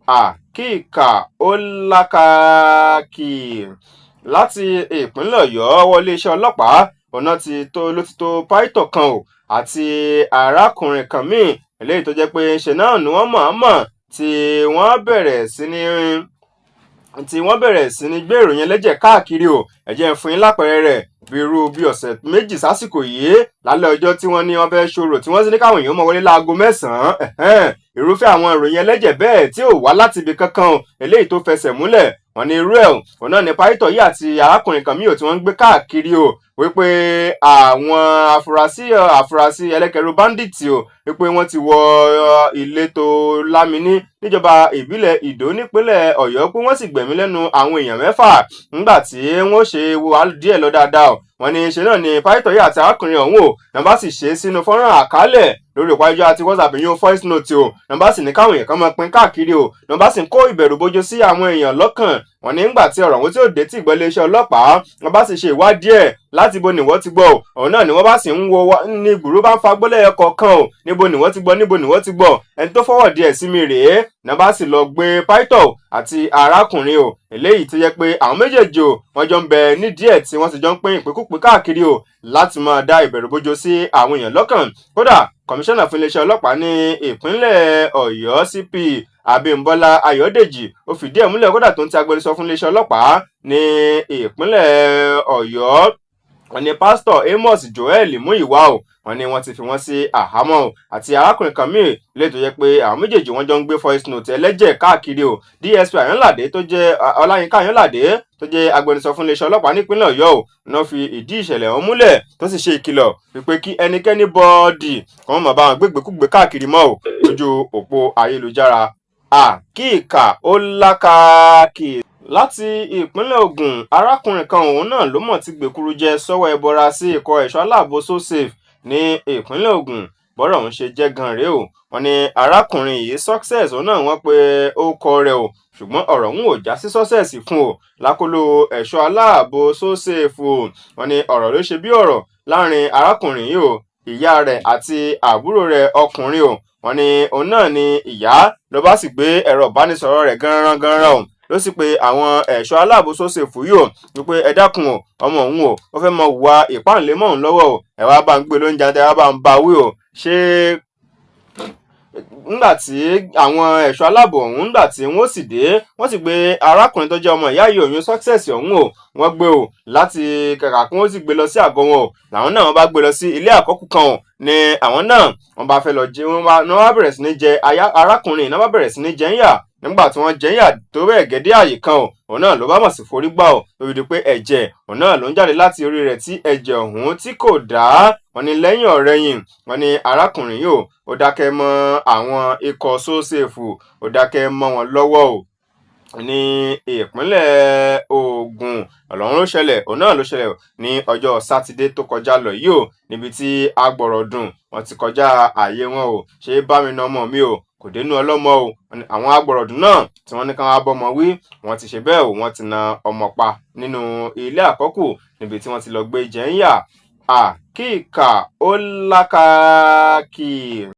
Àkíkà ó lákàkì. Láti ìpínlẹ̀ Ọ̀yọ́, ọwọ́ iléeṣẹ́ ọlọ́pàá ọ̀nà ti tó ló ti tó pító kan o àti arákùnrin kan míì, eléyìí tó jẹ́ pé ṣe náà ni wọ́n mọ̀ọ́mọ̀ tí wọ́n bẹ̀rẹ̀ sí ní gbé ìròyìn ẹlẹ́jẹ̀ káàkiri o. Ẹ jẹ́ n fún yín lápẹẹrẹ rẹ̀. Bí irú bí ọ̀sẹ̀ 2 sásìkò yìí, lálẹ́ ọjọ́ tí wọ́n ní wọ́n fẹ́ ṣòro, tí wọ́n sì ní káwọn èèyàn mọ̀ wọlé láago 9, irúfẹ́ àwọn ìròyìn ẹlẹ́jẹ̀ bẹ́ẹ̀ tí ò wá láti ibi kankan o, eléyìí tó fẹsẹ̀ múlẹ̀, wọ́n ní irú ẹ̀ òun náà ní pásítọ̀ yìí àti arákùnrin kan míì tí wọ́n ń gbé káàkiri o, wípé àwọn afurasí ẹlẹ́kẹ̀rú bandit o, wípé wọ́n ti wọ ìletò Lámìní níjọba ìbílẹ̀ Ìdó nípínlẹ̀ Ọ̀yọ́, pé wọ́n sì gbẹ̀mí lẹ́nu àwọn èèyàn 6. Nígbà tí wọ́n ṣe wá díẹ̀ lọ dáadáa o, wọ́n ní ṣe náà ni pásítọ̀ yìí àti arákùnrin ọ̀hún o nàbá sì ṣe sínú fọ́nrán àkálẹ̀ lórí ìpájọ́ àti WhatsApp yín, voice note o, nàbá sì ní káwọn èèyàn kan máa pín káàkiri o, nàbá sì ń kó ìbẹ̀rù bójó sí àwọn èèyàn lọ́kàn. Wọ́n ní nígbà tí ọ̀rọ̀ ọ̀hún tí ó dé tí ìgbọ́ iléeṣẹ́ ọlọ́pàá, wọ́n bá sì ṣe ìwádìí ẹ̀ láti bo ni wọ́n ti gbọ́. Òun náà ni wọ́n bá sì ń wo ní gbùrú bá ń fa gbólẹ̀ kọ̀ọ̀kan o, níbo ni wọ́n ti gbọ́, níbo ni wọ́n ti gbọ́, ẹni tó fọwọ́ díẹ̀ sí mi rèé. Náà bá sì lọ gbé pító àti arákùnrin o, eléyìí tó yẹ pé àwọn méjèèjì o, wọ́n jọ ń bẹ nídìí ẹ̀ tí wọ́n sì jọ ń pín ìpínkúpín káàkiri o láti máa dá ìbẹ̀rù bójó sí àwọn èèyàn lọ́kàn. Kódà, kọmíṣánná fún iléeṣẹ́ ọlọ́pàá ní ìpínlẹ̀ Ọ̀yọ́, CP Abímbọ́lá Ayọ̀dèjì, ó fìdí ẹ̀ múlẹ̀. Kódà, tó ń ti agbẹnusọ fún iléeṣẹ́ ọlọ́pàá ní ìpínlẹ̀ Ọ̀yọ́, wọ́n ní Pásítọ̀ Amos Joel Múyìwá o, wọ́n ní wọ́n ti fi wọ́n sí àhámọ́ o àti arákùnrin kan míì lè tó jẹ́ pé àwọn méjèèjì wọ́n jọ ń gbé voice note ẹlẹ́jẹ̀ káàkiri o. DSP Ayọ̀nládé tó jẹ́ Ọláyínká Ayọ̀nládé tó jẹ́ agbẹnusọ fún iléeṣẹ́ ọlọ́pàá nípínlẹ̀ Ọ̀yọ́ o náà fi ìdí ìṣẹ̀lẹ̀ ọ̀hún múlẹ̀, tó sì ṣe ìkìlọ̀ wípé kí ẹnikẹ́ni bọ́ọ̀dì kí wọ́n má bá wọn gbégbékúgbé káàkiri mọ́ o lójú òpó ayélujára. Àkíkà ó lákàkì. Láti ìpínlẹ̀ Ògùn, arákùnrin kan òun náà ló mọ̀ ti gbèkúrú jẹ sọ́wọ́ ẹbọra sí ikọ̀ ẹ̀ṣọ́ aláàbò So-Safe ní ìpínlẹ̀ Ògùn. Bọ́rọ̀ ọ̀hún ṣe jẹ́ gan rèé o. Wọ́n ní arákùnrin yìí, Success òun náà wọ́n pe orúkọ rẹ̀ o, ṣùgbọ́n ọ̀rọ̀ ọ̀hún ò já sí success fún o lákọlò ẹ̀ṣọ́ aláàbò So-Safe o. Wọ́n ní ọ̀rọ̀ ló ṣe bí ọ̀rọ̀ láàrin arákùnrin yìí o, ìyá rẹ̀ àti àbúrò rẹ̀ ọkùnrin o. Wọ́n ní òun náà ni ìyá ló bá sì gbé ẹ̀rọ ìbánisọ̀rọ̀ rẹ̀ gánran gánran o, ló sì pe àwọn ẹ̀ṣọ́ aláàbò So-Safe yìí o wípé ẹ dákun o, ọmọ òun o, ó fẹ́ mọ wà ìpáǹlé mọ́ òun lọ́wọ́ o, ẹ wá bá ń gbé lóúnjẹ, ẹ wá bá ń bá wí o. Ṣé nígbà tí àwọn ẹ̀ṣọ́ aláàbò ọ̀hún, nígbà tí wọ́n sì dé, wọ́n sì gbé arákùnrin tó jẹ́ ọmọ ìyá yìí, òyìn Success ọ̀hún o, wọ́n gbé o láti kàkà kí wọ́n sì gbé lọ sí àgọ́ wọn o, làwọn náà wọ́n bá gbé lọ sí ilé àkọ́kù kan o, ni àwọn náà wọ́n bá fẹ́ lọ jẹ, wọ́n bá bẹ̀rẹ̀ sí ní jẹ arákùnrin náà, bá bẹ̀rẹ̀ sí ní jẹ ń yà. Nígbà tí wọ́n jẹ ń yà tó bẹ́ẹ̀ gẹ́dẹ́ àyè kan o, òun náà ló bá mọ̀ sí forí gbà o, lórí di pé ẹ̀jẹ̀ òun náà ló ń jáde láti orí rẹ̀, tí ẹ̀jẹ̀ ọ̀hún tí kò dá. Wọ́n ní lẹ́yìn ọ̀rẹyìn, wọ́n ní arákùnrin yìí ó dákẹ́ mọ́ àwọn ikọ̀ So-Safe, ó dákẹ́ mọ́ wọn lọ́wọ́ o ní ìpínlẹ̀ Ògùn. Ọ̀lọ́run ló ṣẹlẹ̀, òun náà ló ṣẹlẹ̀ ní ọjọ́ Sátidé tó kọjá lọ yìí o, níbi tí agbọ̀rọ̀dùn wọn ti kọjá ààyè wọn o. Ṣé bá mi na ọmọ mi o, kò dénú ọlọ́mọ o. Àwọn agbọ̀rọ̀dùn náà tí wọ́n ní ká wá bọ́mọ wí, wọ́n ti ṣe bẹ́ẹ̀ o, wọ́n ti na ọmọ pa nínú ilé àkọ́kù níbi tí wọ́n ti lọ gbé jẹ́ńyà. Àkíkà ó lákàkì.